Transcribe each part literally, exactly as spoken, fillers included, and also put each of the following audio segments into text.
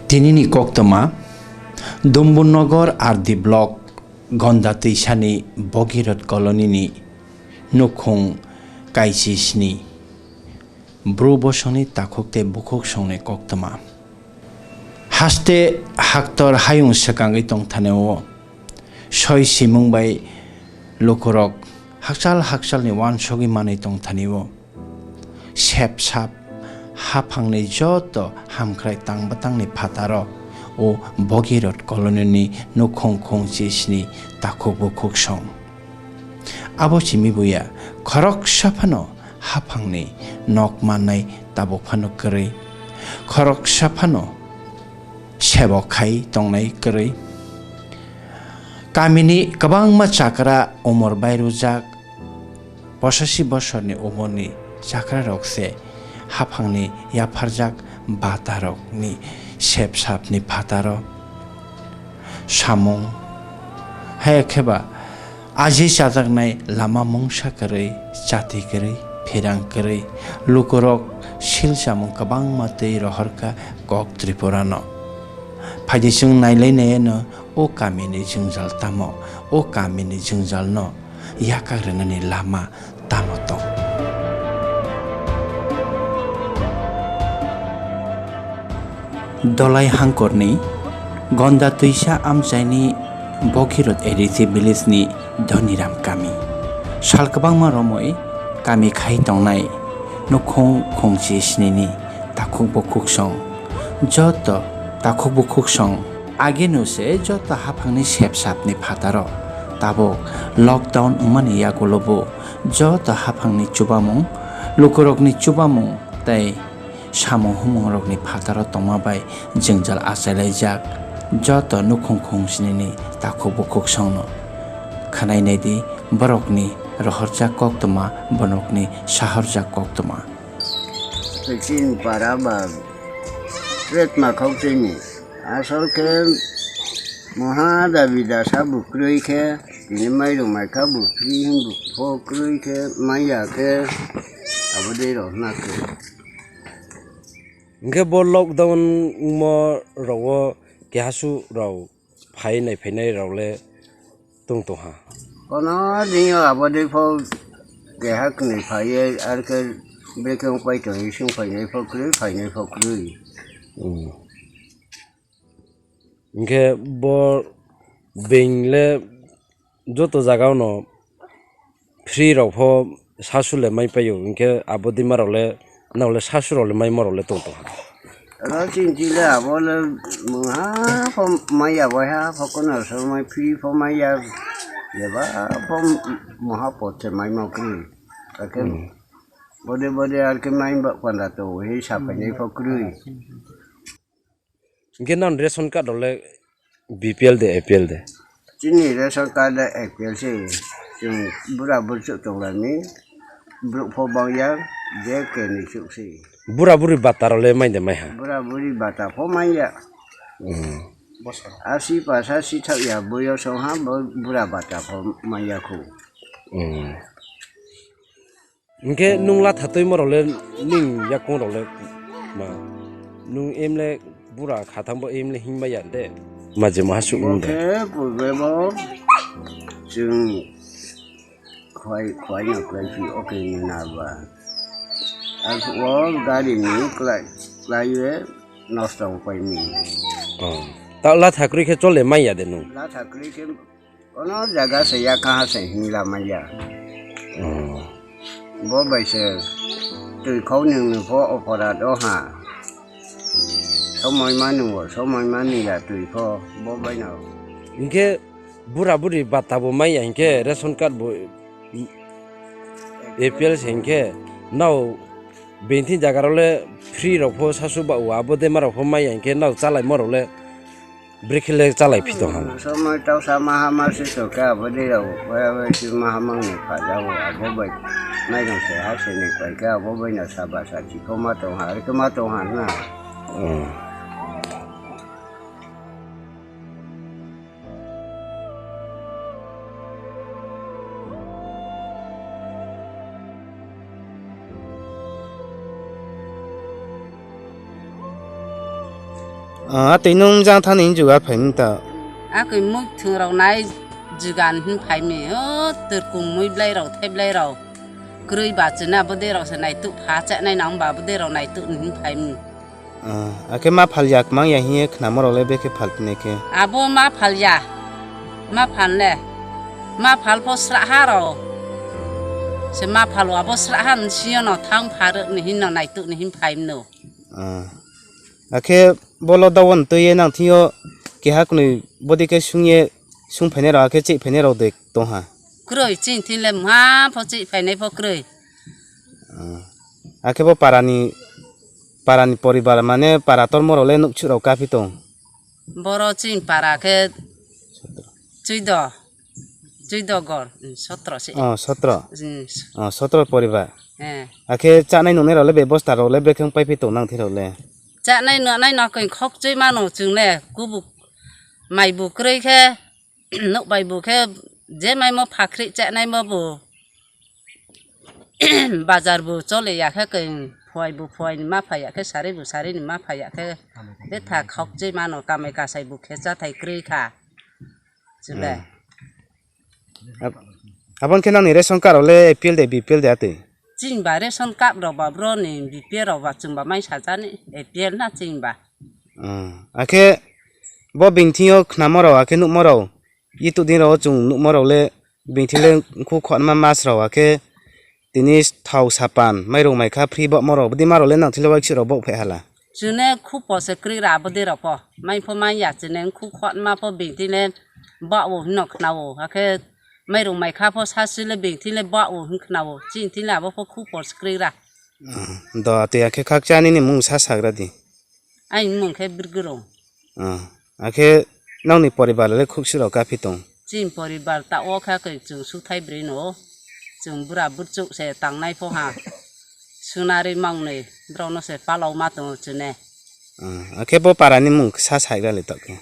Tinini koktwma, Dumbunnagar R D block Gonda Twisani Bhagirath colony ni nukhung kaisi sni. Bru bosongni takhuk tei bukhuk songni koktwma. Haste haktor hayung swkangwi tongthani-o, soi simung bai lukurok hakchal hakchalni uansugwi manwi tongthani-o, sep sap haphangni joto hamkrai tang bwtangni phataro o Bhagirath colony ni nukhung khungchi sni takhuk bukhuk song. Abo simi buya, khoroksa phano haphangni nok mannai tabuk phano kwrwi, khoroksa phano sebok khai tongnai kwrwi. Kamini kwbangma chakra umor bairujak, pochashi bosorni umorni chakrarok se haphangni yapharjak batarokni sep sapni phataro samung. Hai khe ba aji chajaknai lama mungsa kwrwi, chati kwrwi, phirang kwrwi, lukurok sil chamung kwbangma twi rohorkha kok Tripurano. Phaidi chwng nailai naiano o kamini jwngjal tamo, o kamini jwngjalno yakak rwnani lama tamo tong. Dolai hangkorni Gonda Twisa amchaini Bhagirath A D C village ni Dhoniram kami. Sal kwbangma romwi kami khai tongnai nukhung khungchi snini takhuk bukhuk song. Joto takhuk bukhuk song ageno se joto haphangni sep sapni phataro. Tabuk lockdown wngmani yagulo bo joto haphangni chubamung, lukurokni chubamung tei samung humungrokni phataro tongma bai jwngjal achailaijak joto nukhung khungsnini takhuk bukhuk songno. Khwnai naidi borokni rohorjak koktwma, borokni sahorjak koktwma. Chini para ba tret makhok tini. Asol khe moha dabi dasa bo kwrwi khe, tini mairung maikha bo free hinbo pho kwrwi khe manya khe abo dei rok hwna khe. Hwnkhe bo lockdown wngmo rogo keha su rok phai nai phainai rok le tong tongha. Kono dino abo dei pho keha kwnwi phaiwi, ar khe brekhe wng pai tongwi, sung phainai pho kwrwi, phainai pho kwrwi. Hmm. Hwnkhe bo being le joto jaga ono free rok pho sasu le mai paio, hwnkhe abo dima rok le, nao le sasu rok le maimo rok le tong tongha. Oro chini le abo le mungha pho maiya, waiha pho kono so mai free pho maiya, jeba pho moha pot se maimo kwrwi. Ake Hmm. bode bode ar khe mai ba panda to he sa phainai pho kwrwi. Hwnkhe nang ration card rok le B P L de, A P L de? Chini ration card de A P L se. Chwng bura burchuk tonglaini, borok pho bangya, je keni chuk se. Bura buri bata rok le mai de maiha? Bura buri bata pho manya. Hmm. Asi pasa si thak ya, boyos wng ha, bo bura bata pho manya khu. Hmm. Hwnkhe nwng latha twi morok le, nwng yakung rok le ma, nwng emle bura kha thang bo emle himba ya de, ma je maha su wng de. Khe purbe bo chwng khwai, khwai no khwlai phi, okay ni na ba. Ar o gari ni klai, klai ye nosto wng pai ni. Oh. Ta latha kwrwi khe chole mai ya de nwng? Latha kwrwi khe Ono jaga se ya kaha se hinla maya. Oh. Bo bai se twi khau nung nung pho oporat o ha. Somoi manu o, somoi manu ya twi pho bo bai no. Hingke bura buri bata bo maya hingke ration card bo A P L se hingke nao bini jaga rok le free rok pho sasu ba o abo dema rok pho maya hingke nao chalai mo rok le. Brekhe le chalai phi tong ha. Somoi tausa maha masi tong khe abo dei rok, bai bai si maha mangni phajago, abo bai mairung se ha se ni pai khe abo bai no saba sa chi kho ma tong ha, ar khe ma tong ha na. Hmm. Ah, twi nung jang thani jugar phaimani ta. Akoi mui thung rok nai jugan hin phaimi. O turkung mui blai rok, thai blai rok. Kroi ba chwna bwdei rok se naituk pha chaknai nang ba bwdei rok naituk hin phaimi. Ah, akhe ma phal yak mang ya hiye khnamo rok le bekhe phal tine khe. Abo ma phal ya. Ma phal le. Ma phal pho sra ha ro. Se ma phal abo sra ha siyo no thang pharok ni hin no naituk ni hin phaimno. Ah. Akhe bolo dawon twi nang thio keha kwnwi bodi khe sungye sung phainai rok akhe chih phainai rok de tong ha. Kroi ching thin le mha pho chih phainai pho kroi. Ah. Akhe bo parani, parani poribar mane para tormo rok le nukchu rok kapi tong. Boro ching para khe chuido. Chuido gor, mm, sotro se. Oh, sotro. Mm. Oh, sotro poribar. Eh. Akhe chanai nungnai rok le bebosta rok le bekheng paiphi tong nang thai rok le. Chanai nungnai no koi khok chui mano chung le kubuk mai bu kroi khe nuk bai bu khe je mai mo phakhri chanai mo bu bazar bu chole ya khe koi phoi bu phoi ni ma phai ya khe sari bu sari ni ma phai ya khe betha khok chui mano kamai kasai bu khe chathai kroi kha. Chule. Hmm. Ab-, abon khe nangni ration card rok le A P L de B P L de atwi? Chini ba ration card rok ba bro ni B P L rok ba chwng ba mai sajani A P L na chini ba. Hmm. Akhe bo bini thing yo khnamo rok akhe nukmo rok, itu din rok chwng nukmo rok le bini thing le khu khorma mas rok akhe tini thau sapan, mairung maikha free bo morok, bwdwi marok le nang thile waisuk rok bo phai hala. Chwne khu pose kwrwi ra bwdwi rok pho. Mai pho mai ya chwne khu khotma pho bini thile ba o hino khna o. Hakhe mairung maikha pho sa sile bini thile ba o hin khna o. Chini thile abo pho khu pose kwrwi ra. Ah, do twi akhe khakcha nini mung sa sagra di. Aini mung khe Birgurung. Ah, akhe nokni poribar le khuk sirok kaphi tong? Chini poribar ta o kha khe chwng suthai bwrwi no. Chwng bura burchuk se tangnai pho ha. Sunari mangnwi borok no se palok ma tongo chwne. Ah, akhe bo para ni mung sa sai rali tok khe?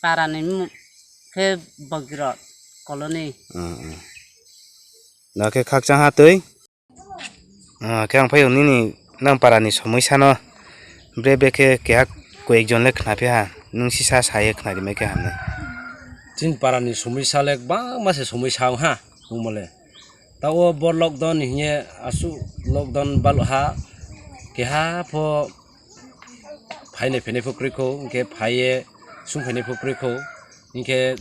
Para ni mung khe Bogirot colony. Ah, ah. Da khe khakchang ha twi? Ah, khe ang phai nini nang para ni somoi sano bre bre khe keha koi ek jon le khna phi ha, nung sisa sa ye khna ri mai khe hamnai. Chini para ni somoi sa le bangma se somoi sa ha, wng mo le. Ta o bo lockdown hiye asu lockdown bal ha keha pho phainai phainai pho kwrwi kho, hinkhe phaiye sung phainai pho kwrwi kho, hinkhe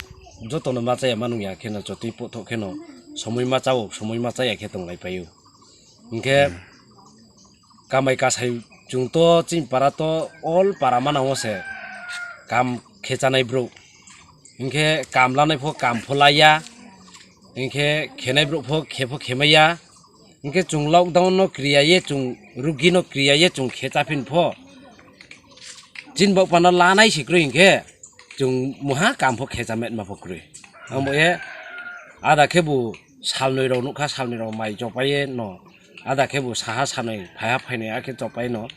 jotono ma chaya ma nungya kheno chotwi pothok kheno somoi ma chao, somoi ma chaya khe tong lai paio. Hinkhe kamai kasai chwng to chini para to all para manango se kam khe chanai bro. Hinkhe kam lanai pho kam pho laiya, hinkhe khenai bro pho khe pho khemaiya. Hinkhe chwng lockdown no kriya ye, chwng rugi no kriya ye chwng khe chaphin pho. Chini bok pano lanai si kwrwi hinkhe chwng muha kam pho khe chamet ma pho kwrwi. Amo ye ada khe bo salnwi rok nukha, salnwi rok mai chopai ye no. Ada khe bo saha sanwi phaiha phainwi akhe chopai no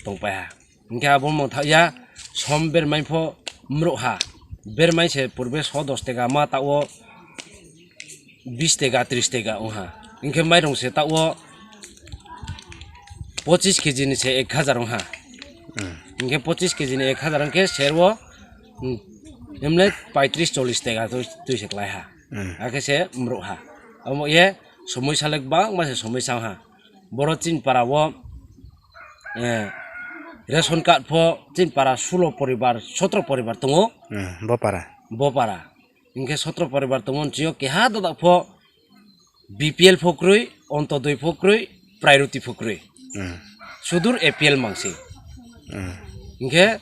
tongpai ha. Hinkhe abo mangthakya som bermai pho mruk ha. Bermai se purbe so dos tega ma ta o bis tega, tris tega wng ha. Hinkhe mairung se ta o pochis keji ni se ek hajar wng ha. Hmm. Hinkhe pochis keji ni ek hajar hinkhe ser o, hmm, emle paitris chollis tega twi, twi se klai ha. Hmm. Akhe se mruk ha. Omo ye somoi salek bangma se somoi sa ha. Boro chini para o, eh, ration card pho chini para sulo poribar, sotro poribar tongo. Hmm, bo para. Bo para. Hinkhe sotro poribar tongmani sio keha dodak pho B P L pho kwrwi, Ontodoi pho kwrwi, Priority pho kwrwi. Hmm. Sudur A P L mangsi. Hmm. Hinkhe,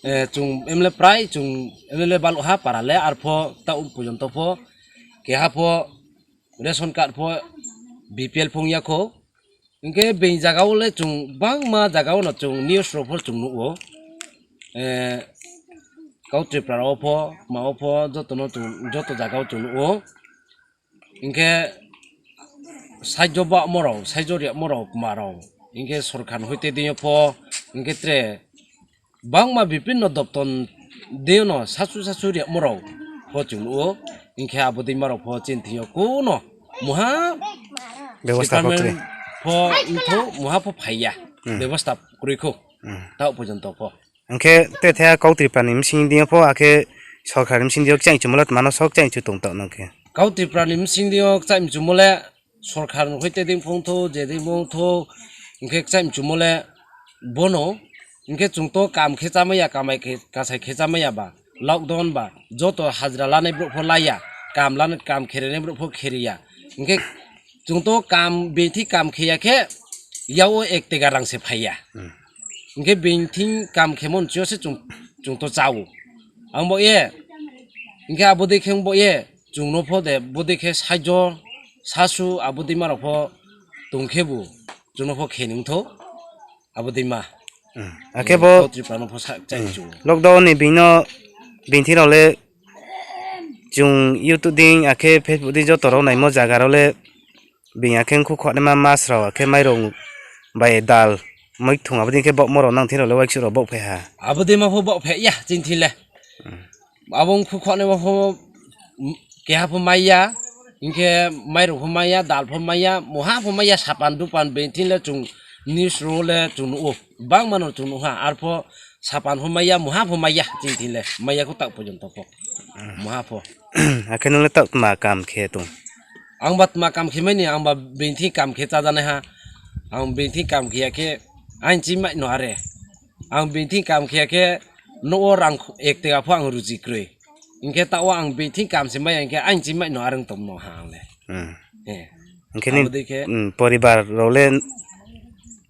eh, chwng M L A prai, chwng M L A balok ha para le, arpho ta um pujonto pho keha pho ration card pho B P L phung ya kho. Hinkhe bini jaga o le chwng bangma jaga o no chwng news rok pho chwng nugo. Eh, kau Tripura rok pho, ma o pho joto no chwng, joto jaga o chwng nugo. Hinkhe saijo ba morok, saijo riya morok, ma rok. Hinkhe sorkar hoite dino pho, hinkhe tre bangma bibhinno doptor dino sasu sasu riya morok pho chwng nugo. Hinkhe abo dei morok pho chini thwio kuno muha bebosta pho department kwrwi. Pho wngthu muha pho phaiya. Hmm. Bebosta kwrwi kho. Hmm. Ta o porjonto pho. Hwnkhe tetha kau Tripura ni bsing dino pho akhe sorkar ni bsing dino kchang chumole mano sok kchang chu tong tong nangkhe. Kau Tripura ni bsing dino kchang chumole sorkar ni hoi te ding phung tho, je ding phung tho, hwnkhe kchang chumole bono, hwnkhe chwng to kam khe chamaya, kamai khe, kasai khe chamaya ba, lockdown ba, joto hajra lanai borok pho laya, kam lanai, kam kherenai borok pho kheriya. Hwnkhe chwng to kam, bini thik kam kheya khe, yao ek tega rang se phaiya. Hmm. Hwnkhe bini thik kam khemo nchio se chwng, chwng to chao. Ang bo ye, hwnkhe abo dei khe ang bo ye, chwng no pho de, bo dei khe saijo, sasu, abo dei ma rok pho tong khe bo, chwng no pho khe nung tho, abo dei ma. Hmm. Akhe bo Tripura no pho sa-, chai Hmm. chwng. Lockdown ni bini no, bini thik rok le chwng YouTube ding, akhe Facebook ding joto rok naimo jaga rok le Bini akhe wngkhu khornaima mas rok, akhe mairung bai dal, muithung abo dini khe bokmo rok nang thini rok le uaisuk rok bok phai ha. Abo dima pho bok phai ya chini thini le. Hmm. Abo wngkhu khornaima pho, mm, keha pho maiya, hinkhe mairung pho maiya, dal pho maiya, moha pho maiya, sapan dupan bini thini le chwng news rok le chwng nugo, bangma no chwng nuha, arpho sapan pho maiya, moha pho maiya chini thini le, maiya kho tak porjonto pho, Hmm. moha pho. Akhe nung le tak ma kam khe tong. Ang ba tma kam khe mani, ang ba bini thing kam khe chajanai ha. Ang bini thing kam khe ya khe, ang chimai no are. Ang bini thing kam khe ya khe, no o rang ek tega pho ang ruji kroi. Hinkhe ta o ang bini thing kam se mai, hinkhe ang chimai no are tong no ha ang le. Hmm. He. Hinkhe ni, Abo dei khe hmm, poribar rok le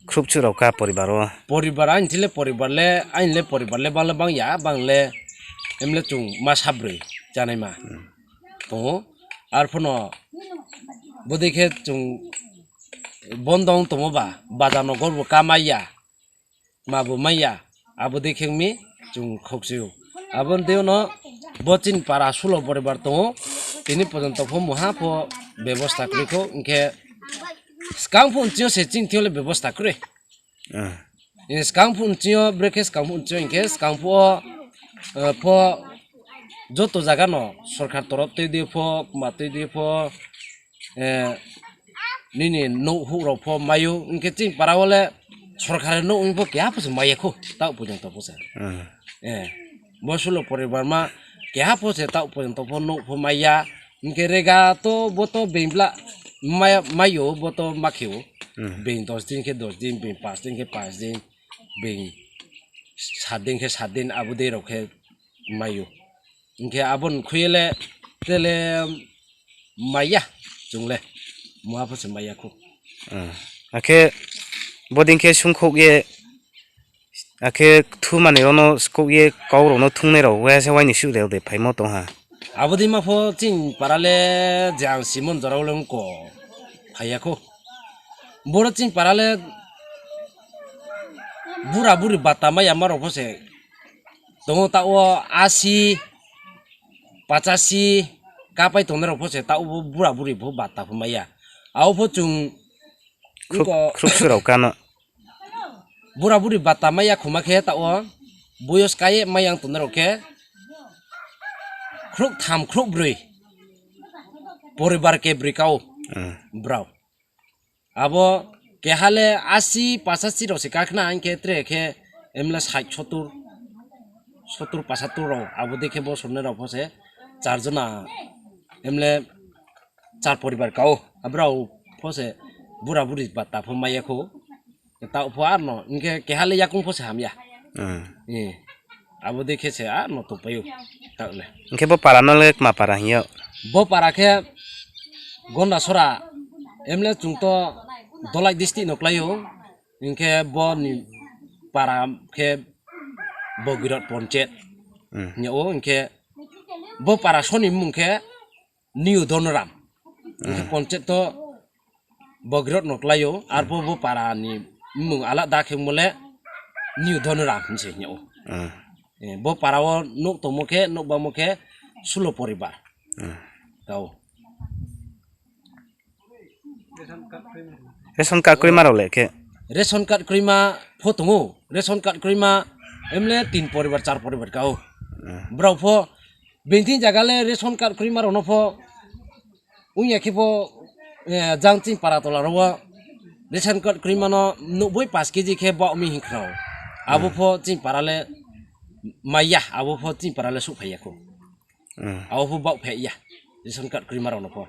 khrup chu rok ka poribar o. Poribar ang thile poribar le, ang le poribar le bang le bang ya, bang le, em le chung ma sabroi chanai ma. Hmm. Tongo. Arphono bodei khe chwng bondong tongo ba, bazar no gor bo kamaiya, ma bo maiya, abo dei khe wngmi chwng khokchio. Aboni dei no bo chini para sulo poribar tongo, tini porjonto pho moha pho bebosta kwrwi kho, hinkhe swkang pho wngchio se chini thio le bebosta kwrwi. Ah. Eh, swkang phu nchio, brekhe swkang phu nchio hinkhe swkang phu o, eh, pho joto jaga no sorkar torop twi di pho, ma twi di pho, eh, nini nouh huh rok pho maio, hinkhe chini para o le sorkar ni nouh wng pho keha pho se maiya kho, ta porjonto pho se. Ah. Eh, bo sulo poribar ma keha pho se ta porjonto pho nouh pho maiya, Hinkhe rega to bo to beng bla mai-, maio, bo to ma kheo. Hmm. Beng dos din khe dos din, beng panch din khe panch din, beng sat din khe sat din, abo dei rok khe maio. Hinkhe aboni khuye le tele maiya chwng le. Moha pho se maiya kho. Hmm. Akhe bodin khe sungkhok ye Akhe thumani rokno kok ye kok rokno thungnai rok wngya se waini suk reo de phaimo tong ha. Abo dima pho chini para le jang simon jora le wngko phaiya kho. Boro chini para le bura buri bata maya ma rok pho se tongo ta o asi, pachasi kapai tongnai rok pho se ta o bura buri pho bata pho maya. Abo pho chwng Khrup, wngko khrup surao kano. Bura buri bata maya khuma khe ta o boyos kaye maya wng tongnai rok khe khrup tham khrup brwi poribar ke brwi kao Hmm. brao. Abo keha le asi pachasi rok se kakhna hinkhe tre khe emle sait sotur, sotur pasatur rok abo dei khe bo somnai rok pho se char jona emle char poribar kao. Abrao pho se bura buri bata pho maya kho. Ta pho arno, hinkhe keha le yakung pho se hamya. Hmm. Eh. Abo dei khe se arno tongpaio. Ta le. Hinkhe bo para no le kma para hinya? Bo para khe Gondasora, emle chwng to Dolai district no klaio. Hinkhe bo ni para khe Bogirot Ponchayat Hmm. hinya o, hinkhe bo para soni mung khe New Donoram. Hinkhe Hmm. Ponchayat to Bogirot no klaio, arpho bo para ni mung alada khe mole New Donoram hinse hinya o. Hmm. Eh, bo para o nuk tongmo khe, nuk bamo khe sulo poribar. Hmm. Tao. Ration card kwrwi ma rok le khe? Ration card kwrwi ma pho tongo. Ration card kwrwi ma emle tin poribar, char poribar kao. Hmm. Brao pho bini thing jaga le ration card kwrwi ma rok no pho wngya khe pho, eh, jang chini para tola ro o ration card kwrwi mano nukboi paanch K G khe ba omi hinkhrao. Abo Hmm. pho chini para le Maya, abo pho chini para le suk phaiya kho. Hmm. Abo pho bak phaiya. Ration card kwrwi ma rok no pho.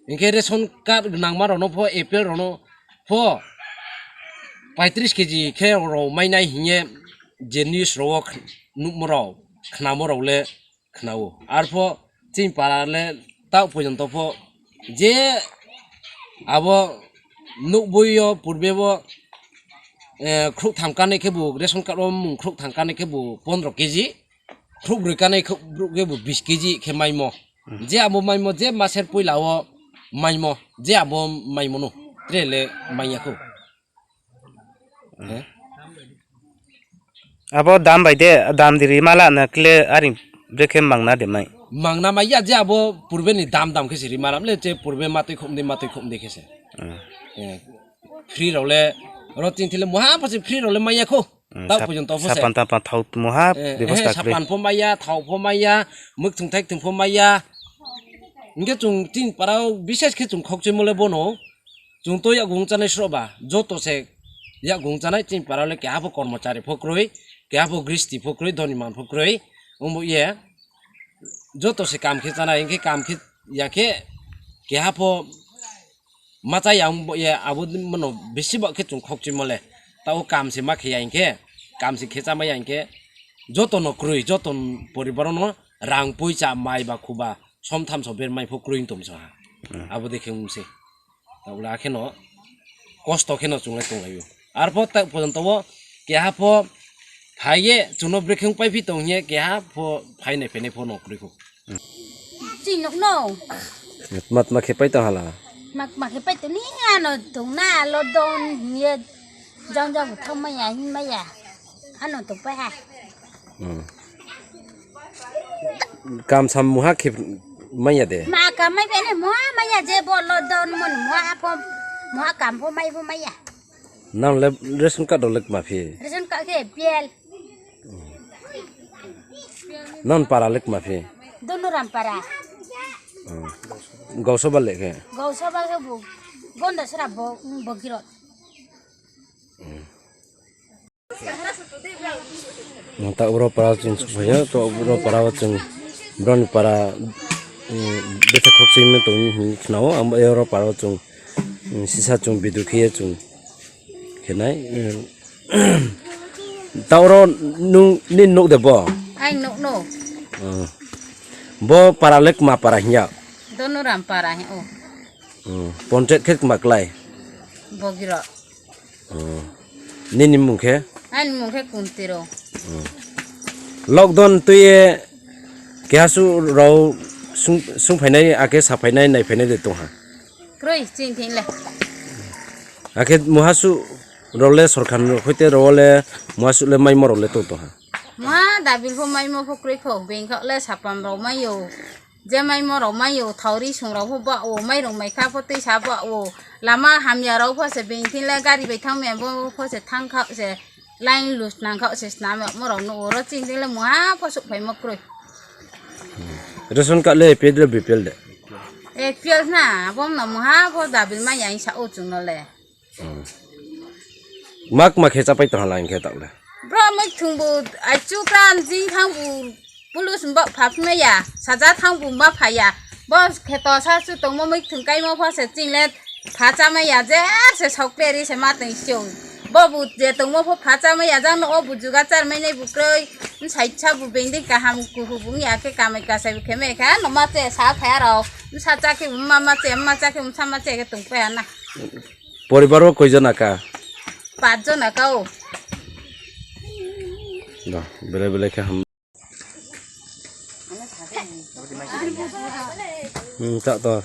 Hinkhe ration card nang ma rok no pho, A P L rok no pho paitris K G khe rok mai nai hinkhe je news rok o nukma rok, khnama rok le khnao. Arpho chini para le tak porjonto pho je abo nukbui o purbe bo, eh, khruh tham kanai khe bo ration card o mung khruh tham kanai khe bo pondro K G, khruh brwi kanai khe bo bis K G khe maimo. Hmm. Je abo maimo, je maser puila o maimo, je abo maimo no tre le manya kho. He? Abo dam bai de, dam diri mala na kle aring brekhe mangna de mai. Mangna mai ya je abo purbe ni dam dam khe se ri malam le, je purbe matwi khum de, matwi khum de khe se. Hmm. Eh, free rok le, ro tin thile muha pho se free rok le maya kho. Hmm, tau sap-, pujon to pho se. Sapan tapan thau muha eh, bebosta eh, kre. Sapan pho maya, thau pho maya, muk thung thai thung pho maya. Inge chung tin parao bises khe chung khok chimo le bono. Chwng to yakung chanai sro ba, joto se yakung chanai chini para le keha pho kormochari pho kwrwi, keha pho gristi pho kwrwi, dhoniman pho kwrwi, wngbo ye joto se kam khe chanai, hinkhe kam khe ya khe keha pho ma cha ya wngbo ye abo mano bisi ba khe chwng khok chimo le, tao kam se ma khe ya hinkhe, kam se khe cha ma ya hinkhe joto no kwrwi, joto poribar no rang puisa mai ba khuba somtham so ber mai pho kwrwi tong sa ha. Hmm. Abo de khe wng se. Tabla kheno kosto kheno chwng lai tong laio. Arpho tak porjonto bo keha pho phaiye chwngno bwrwi khwng paiphi tong hiye keha pho phainai phainai pho no kwrwi kho. Chini nokno. Mat ma khe pai tong hala. Mak ma khe pai toni ano tongna lo don hiye jang jang thang maya hin maya. Ano tong pai ha. Hmm. Kam sam muha khe maya de. Ma kam mai bene muha maya je bo lo don mon muha pho muha kam pho mai pho maya. Nang le ration card le ma phi. Ration card khe A P L. Nang para le ma phi. Donoram para. Hmm. Gausoba le khe. Gausoba khe bo gonda sara bo bogirot. Hmm. Ta oro para chwng sukphaio, to oro para o chwng broni para, um, betha khokchwi mantong hinwi khnao, ang oro para o chwng, um, sisa chwng video khiye chwng khenai, um, ta oro nung nini nuk de bo? Ang nuk nuk. Uh, bo para le kma para hinya? Donoram para hi o. Uh, ponchayat khe kma klai? Bogiro. Oh. Nini mung khe? Ani mung khe Kuntiro. Oh. Lockdown twi e keha su rao sung, sung phainai, ake sa phainai, nai phainai de tong ha? Kroi, chini thing le. Ake muha su rao le sorkar ni hoite rao le muha su le maimo rao le tong tong ha? Muha dabil pho maimo pho kroi kho, bengkha le sapam rao maio. Je maimo rok maio, thauri song rok pho ba o, mairung maikha pho twi sa ba o, lama hamya rok pho se bini thing le gari bai thang maya bo pho se thang kha se line lus nang kha se snam ya mo rok no oro chini thing le muha pho suk phai mo kroi. Ration card le A P L de B P L de? A P L na, bo no muha pho dabil ma yang sa o chung no le. Hmm. Mak ma khe chapai tong hala hinkhe takle. Bro, mui thung bu, ai chu kran jing thang bu, pulus mbok phap maya, saja thang bu ma phaya. Bo kheto sa chu tongmo mui thung kaimo pho se ching le pha cha maya, je se sok peri se ma tong chong. Bo bu je tongmo pho pha cha maya, jang no o bu juga char mai nai bu kroi, sai cha bu beng ding kaham kuhu bung ya khe kamai kasai bu khe me kha, no ma che sa phaya rok, sa cha khe ma ma che, ma cha khe sa ma che khe tong phaya na. Poribar o koijon aka? Pachjon aka o. Da, belai belai khe ham. Hmm, tak to.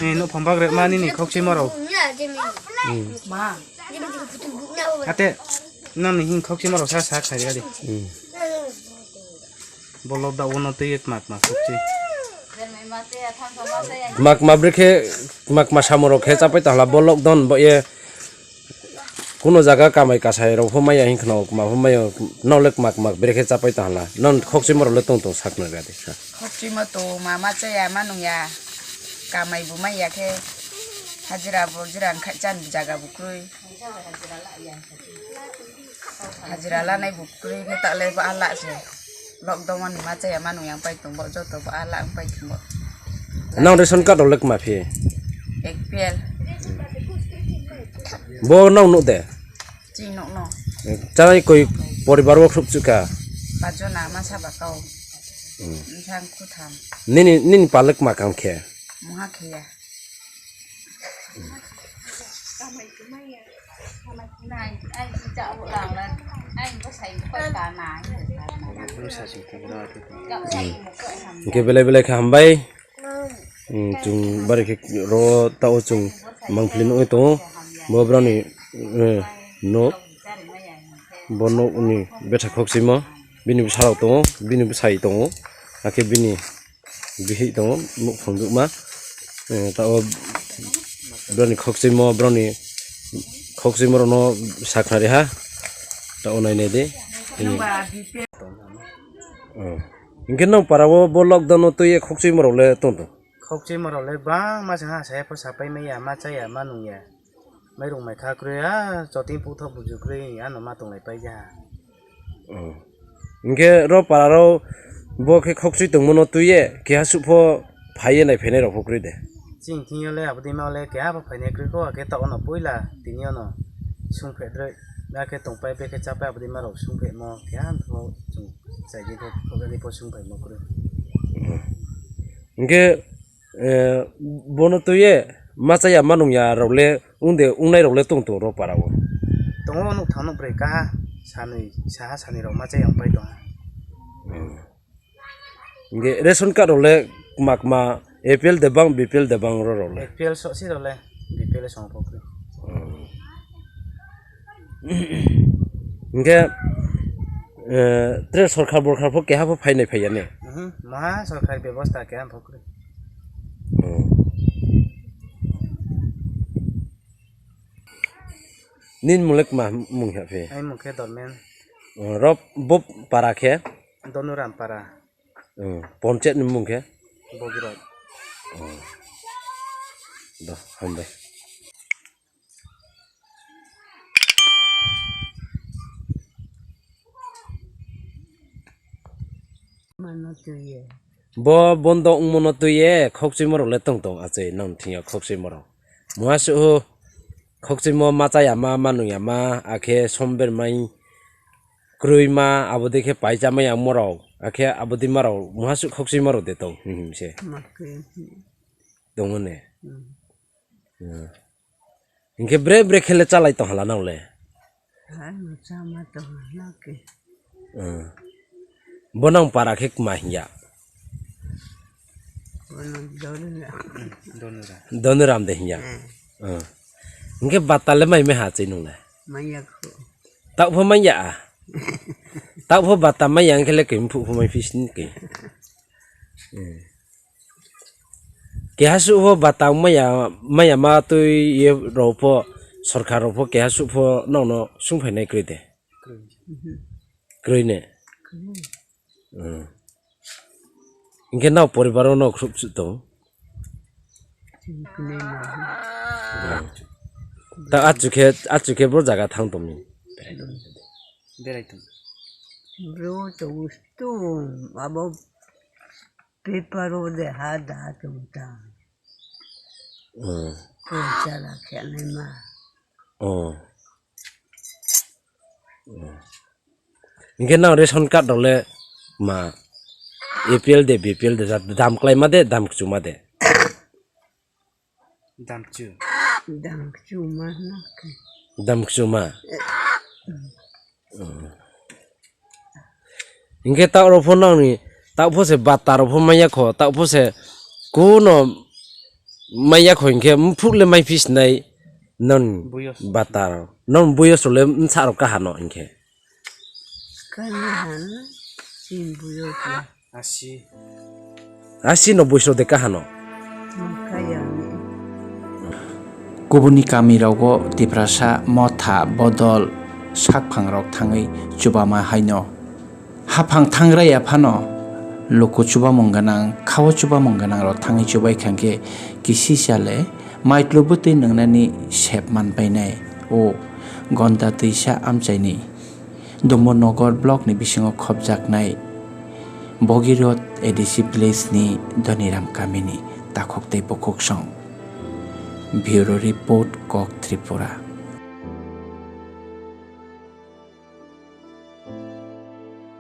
Ni no phambak re mani ni khok chimo rok. Hmm. Ate, nang ni hin khok chimo rok sa sa khai di. Hmm. Bolok da uno twi kma kma sukchi. Kma kma bwrwi khe, kma kma samung rok khe chapai tong hala, bo lockdown bo ye kuno jaga kamai kasai rok pho maya hin khno kma pho maya, nok le kma kma bwrwi khe chapai tong hala, non khokchwima rok le tong tong sakno gadi kha. Khokchwima to mama chaya ma nung ya, kamai bo maya khe. Hajira bo jira wngkha chan jaga bo kwrwi. Hajira lanai bo kwrwi ni ta le bo ala se. Lockdown ni ma chaya ma nung yang pai tong bo joto bo ala wng pai tong bo. Nang ration card rok le kwma phi? Ek P L. Bo nang nuk de? Chini nok no. Chai koi poribar o khrup chuka? Pajona ma saba kau. Hmm. Bwsang kutham. Nini, nini palak ma kam khe? Muha khe ya. Hingke belai belai khe hambai. Hmm, chwng bari khe ro tao chwng mangpili nugwi tongo. Bo broni, eh, nok. Bo nokni betha khokchimo. Bini bwsarok tongo, bini bwsai tongo. Hakhe bini bihik tongo, nuk phunukma. Eh, tao broni khokchimo, broni khokchimo rokno sakhnari ha. Tao nainai di. Hmm. Hingke nang para o bo lockdown o twi khokchimo rok le tong tong? Khokchimo rok le bangma se ha, saya pho sapai maya, ma chaya, ma nungya. Mairung mai kha kwrwi, a, choting puthok buju kwrwi, ano ma tonglai pai ja. Oh. Hingke ro para ro bo khe khokchwi tongmo no twi ye, keha suk pho phai ye nai phainai rok pho kwrwi de? Chini thing yo le abo dima le keha pho phainai kwrwi kho, khe ta ono puila tini ono sung phe droi, ya khe tong pai, be khe cha pai, abo dima rok sung phe mo, keha pho chwng chai di pho, pho di pho sung phai mo kwrwi. Oh. Hingke Eh, bono twi ye ma chaya ma nungya rok le wng de, wngnai rok le tong tong ro para o? Tongo, nuk thang nuk brwi kaha, sanwi, saha sanwi rok ma chaya wng pai tongo. Hmm. Hingke ration card rok le kma kma A P L de bang, B P L de bang ro rok le? A P L sosi rok le, B P L song pokri. Hmm. Hingke, eh, tre sorkar borkar pho keha pho phainai phaiya ne? Mhm, maha sorkari bebosta keha pho kwrwi. Oh. Nini mung le kma mung ya phi? Ai mung khe Dormen. Oh, ro bo para khe? Donuram para. Oh, ponchayat ni mung khe? Bogirok. Oh. Do, hambai. Mano twi ye. Bo bondo wngmano twi ye khokchwimo rok le tong tong achai nang thing ya khokchwimo rok. Muha suhu khokchwimo ma chaya ma, ma nungya ma, akhe somber mai kwrwi ma, abo dei khe paisa ma yang morok, akhe abo dei ma rok muha suh khokchwimo rok de tong him him se. Ma khe. Tong ne. Hmm. Hmm. Hingke bre bre khe le chalai tong hala nang le? Hai, chama tong hala ke. Hmm. Bo nang para khe kma hinya? Bono Donura. Donuram de hinya. Hmm. Hmm. Hingke bata le mai me ha chai nung le? Maya ko. Tak pho maya a? Tak pho bata maya hingke le khe mphu pho mai phi sin ke. Hmm. Keha suh pho bata maya, maya ma twi ye rok pho, sorkar rok pho keha suh pho nokno sung phainai kwrwi de? Kwrwi. Kwrwi ne? Kwrwi. Hmm. Hingke nao poribar o nok khrup suh tong? Chini kwrwi ma. Hmm. Ta achu khe, achu khe bro jaga thang tong ni? Berai tong. Bro to ustung, abo Paper o de ha da tum ta. Hmm. Ko chala khe nai ma. Oh. Hmm. Hingke nang ration card rok le ma A P L de, B P L de, dam klai ma de, dam kchu ma de? Damchu. Damchu ma na ke. Damchu ma. Hingke tak rok pho nang ni, tak pho se bata rok pho maya kho, tak pho se kuno maya kho hingke mphuk le mai phi sinai non Buyos. Bata rok. Non buyos rok le msa rok kaha no hingke. Kani han sin buyos le. Asi. Asi no buiso de kahano. Kaya. Kubuni kami rogo Tiprasa motha bodol sakphang rok thangwi chubama haino. Haphang thangraya phano luku chubamung gwnang, khao chubamung gwnang rok thangwi chubai khangkhe kisi sale Maitlo bwtwi nwngnani sep manpainai o Gonda twisa amchaini Dumbunogor blockni bisingo khopjaknai Bhogirath A D C village-ni Dhoniram kamini takhuk tei bukhuksong. Bureau Report, Kok Tripura.